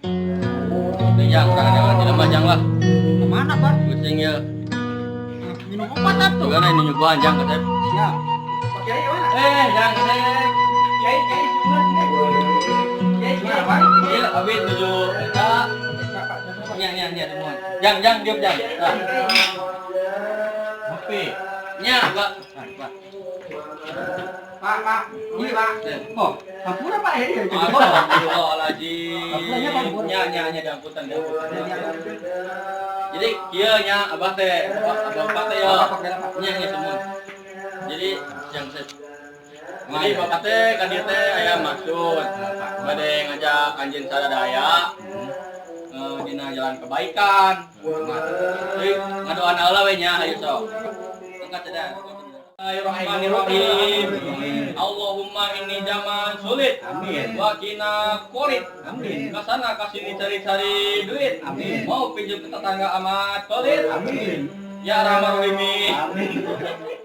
Jang, urang ada di lemah, Jang, lah. Kemana, Pak? Pusing ya. Minum obat atuh. Juga ini nyuguhan, Jang, kasep. Siap. Pak Kiai mana? Eh, Jang, kasep. Kiai, Kiai, sugan. Kiai, Kiai, Pak. Iya, abi tujuh eta. Nya, nya, nya semua. Jang, Jang, diam, Jang. Nah. Ngopi. Nya, Pak. Pak. Pak, Pak. Ini, Pak. Oh, hampura, Pak, ya. Astagfirullahaladzim. Hampuranya, Pak, hampura. Nya, nya, nya, diangkutan, diangkutan. Jadi, kieu nya abah teh, abah, abah teh ya. Nya, nya semua. Jadi, yang set. Jadi bapak teh ka dieu teh aya maksud bade ngajak anjeun sadaya dina jalan kebaikan. Jadi ngadoan Allah we nya, hayu sok. Angkat sadaya. Bismillahirrahmanirrahim. Allahumma ini zaman sulit. Amin. Wa kina korit. Amin. Kasana kasini cari-cari duit. Amin. Mau pinjam ke tetangga amat pelit. Amin. Ya Rahman Rahim. Amin.